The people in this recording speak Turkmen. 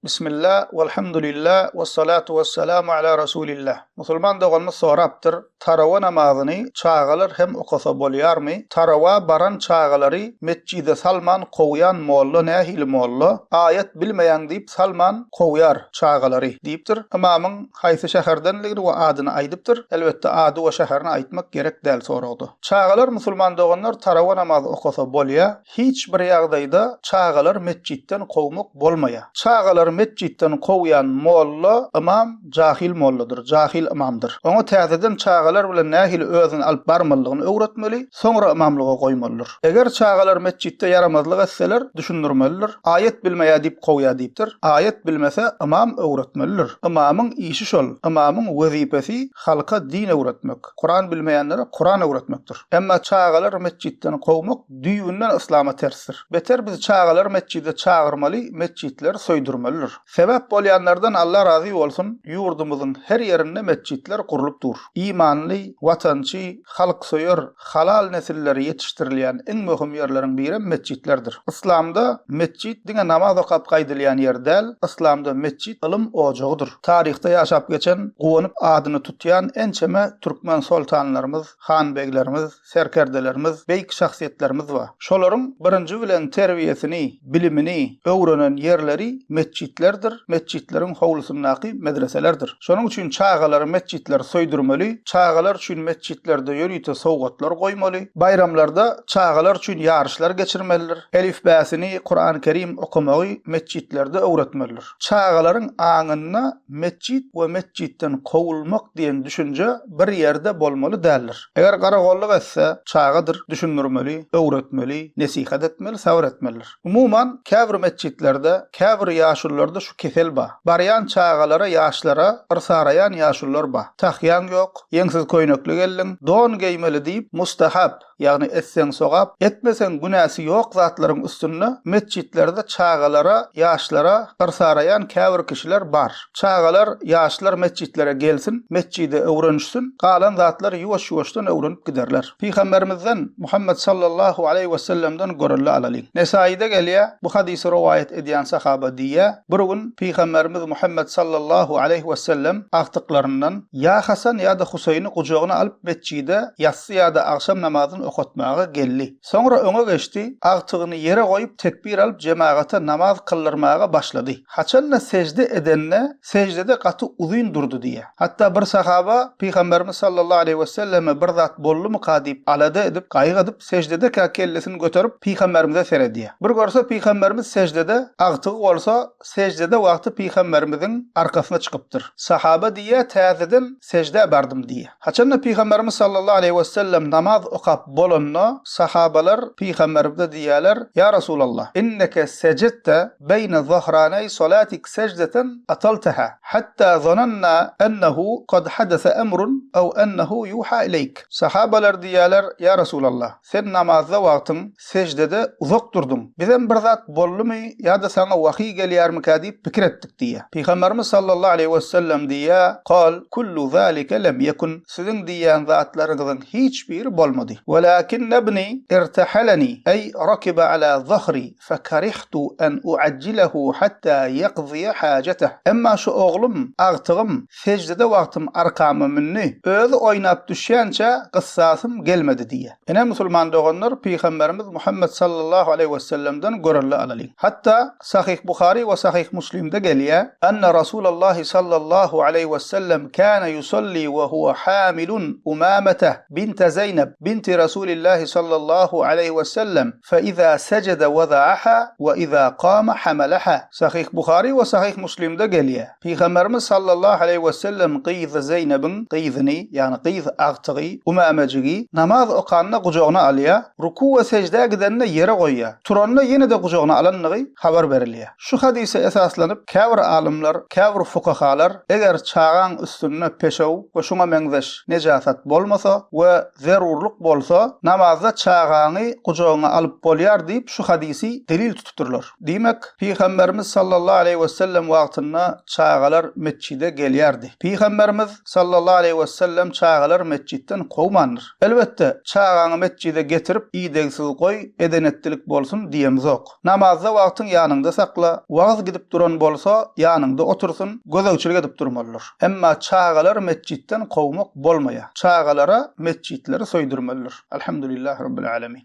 Bismillah, welhamdulillah, wessalatu wessalamu ala Rasulillah. Musulman doganymyz sorapdyr, Tarawa namazyny çagalar hem okasa bolýarmy? Tarawa baran çagalary metjide salman kowýan molla nähili molla? Aýat bilmeýäň diýip salman kowýar çagalary diýipdir. Ymamyň haýsy şäherdenligini we adyny aýdypdyr. Elbetde ady we şäherini aýtmak gerek däl soragda. Çagalar musulman doganlar tarawa namazy okasa bolýa. Hiç bir ýagdaýda çagalary metjitden kowmak bolmaýar. Çagalary metjitden kowýan molla, ymam jahyl molladyr, jahyl ymamdyr. Oňa täzeden çagalar bilen nähili özüni alyp barmalydygyny öwretmeli, soňra ymamlyga goýmalydyr. Eger çagalar metjitde ýaramazlyk etseler, düşündirmelidir. Aýat bilmeýär diýip kowýar diýipdir. Aýat bilmese, ymam öwretmelidir. Ymamyň işi şol. Ymamyň wezipesi halka din öwretmek. Kuran bilmeýänlere Kuran öwretmekdir. Emma çagalary metjitden kowmak düýbünden yslama tersdir. Beter biz çagalary metjide çagyrmaly, metjitleri söýdürmelidir. Sebäp bolýanlardan Allah razy bolsun, ýurdumyzyň her ýerinde metjitler gurlup dur. Imanly, watançy, halksöýer, halal nesilleri ýetişdirilýän iň möhüm ýerleriň birem metjitlerdir. Yslamda metjit diňe namaz okap gaýdylýan ýer däl, yslamda metjit ylym ojagydyr. Taryhda ýaşap geçen, guwanyp adyny tutýan ençeme türkmen soltanlarymyz, han-beglerimiz, serkerdelerimiz, beýik şahsyýetlerimiz bar. Şolaryň birinji bilen terbiýesini, bilimini öwrenen ýerleri metjitlerdir, metjitleriň howlusyndaky medreselerdir. Şonuň üçin çagalary metjitlere söýdürmeli, çagalar üçin metjitlerde ýörite sowgatlar goýmaly, baýramlarda çagalar üçin ýaryşlar geçirmelidir, elifbäsini, Kurany Kerim okamagy metjitlerde öwretmelidir. Çagalaryň aňynda metjit we metjitden kowulmak diýen düşünje bir ýerde bolmaly däldir. Eger garagolluk etse, çagadyr, düşündirmeli, öwretmeli, nesihat etmeli, sabyr etmelidir. Umuman, käbir metjitlerde, käbir ýaşulularda şu kesel bar. Barýan çagalara, ýaşlara yrsaraýan ýaşulular bar. Tahýaň ýok, ýeňsiz köýnekli geldiň, don geýmeli diýip, mustahap, ýagny etseň sogap, etmeseň günäsi ýok zatlaryň üstünde metjitlerde çagalara, ýaşlara yrsaraýan käbir kişiler bar. Çagalar, ýaşlar metjitlere gelsin, metjide öwrenişsin, galan zatlary ýuwaş-ýuwaşdan öwrenip giderler. Pygamberimizden, Muhammet sallallahu aleýhi wesellemden görelde alalyň. Nesaýyda gelýär, bu hadysy rowaýat edýän sahaba diýýär, Bir gün Pygamberimiz Muhammet sallallahu aleýhi wesellem agtyklaryndan ýa Hasan ýa-da Huseýni gujagyna alyp metjide ýassy ýa-da agşam namazyny okatmaga geldi. Soňra öňe geçdi, agtygyny ýere goýup tekbir alyp jemagata namaz kyldyrmaga başlady. Haçanda sežde edende, seždede gaty uzyn durdy diýýär. Hatda bir sahaba Pygamberimiz sallallahu aleýhi weselleme bir zat boldumyka diýip alada edip, gaýgy edip, seždedekä kellesini göterip Pygamberimize seredýär. Bir görse Pygamberimiz seždede, agtygy bolsa seždede wagty Pygamberimiziň arkasyna çykypdyr. Sahaba diýýär, täzeden seždä bardym diýýär. Haçanda Pygamberimiz sallallahu aleýhi wesellem namaz okap bolanda, sahabalar Pygamberimize diýýärler, Ýa Resulallah, inneke sejedte beýne zahraneý salatik sejdeten atalteha, hatta zananna ennehu kad hadese emrun ew ennehu ýuha ileýk. Sahabalar diýýärler, Ýa Resulallah, sen namazda wagtyň seždede uzak durduň. Bizem bir zat boldumy ýa-da saňa wahyý gelýärmikä diýip pikir etdik diýýär. Pygamberimiz sallallahu aleýhi wesellem diýýär, Kal, kullu zalike lem ýekun, siziň diýýän zatlaryňyzyň hiç biri bolmady. Welakinnebni irtahaleni, eý rakiba ala zahri, fekarihtu en uajjilehu hatta ýekziýe hajeteh. Emma şu oglum, agtygym, seždede wagtym arkama mündi, özi oýnap düşýänçä gyssasym gelmedi diýýär. Ine musulman doganlar Pygamberimiz Muhammet sallallahu aleýhi wesellemden görelde alalyň. Hatda Sahyh Buhary we Sahyh Muslimde gelýär, Enne Rasulallahi sallallahu aleýhi wesellem kâne yusalli we huwe hamilun Umameteh binte Zeýneb binti Rasulillahi sallallahu aleýhi wesellem Fe izâ sejede weza'aha we izâ kâme hamalaha. Sahyh Buhary we Sahyh Muslimde gelýär. Pygamberimiz sallallahu aleýhi we sellem gyzy Zeýnebiň gyzyny, ýagny gyz agtygy Umämejigi namaz okanda gujagyna alýar, ruku we seždä gidende ýere goýýar, turanda ýene-de gujagyna alandygy habar berilýär. Şu hadysa esaslanyp käbir alymlar, käbir fukahalar eger çagaň üstünde peşew we şuňa meňzeş nejasat bolmasa we zerurlyk bolsa, namazda çagaňy gujagyňa alyp bolýar diýip şu hadysy delil tutupdyrlar. Diýmek, Pygamberimiz sallallahu aleýhi wesellem wagtynda çagalar metjide gelýärdi. Pygamberimiz sallallahu aleýhi wesellem çagalary metjitden kowmandyr. Elbetde, çagaňy metjide getirip idegsiz goý, eden-etdilik bolsun diýemzok. Namazda wagtyň ýanyňda sakla, wagyz. gidip duran bolsa, ýanyňda otursyn, gözegçilik edip durmalydyr. Emma çagalary metjitden kowmak bolmaýar. Çagalara metjitleri söýdürmelidir. Alhamdulillahi Rabbil Alemin.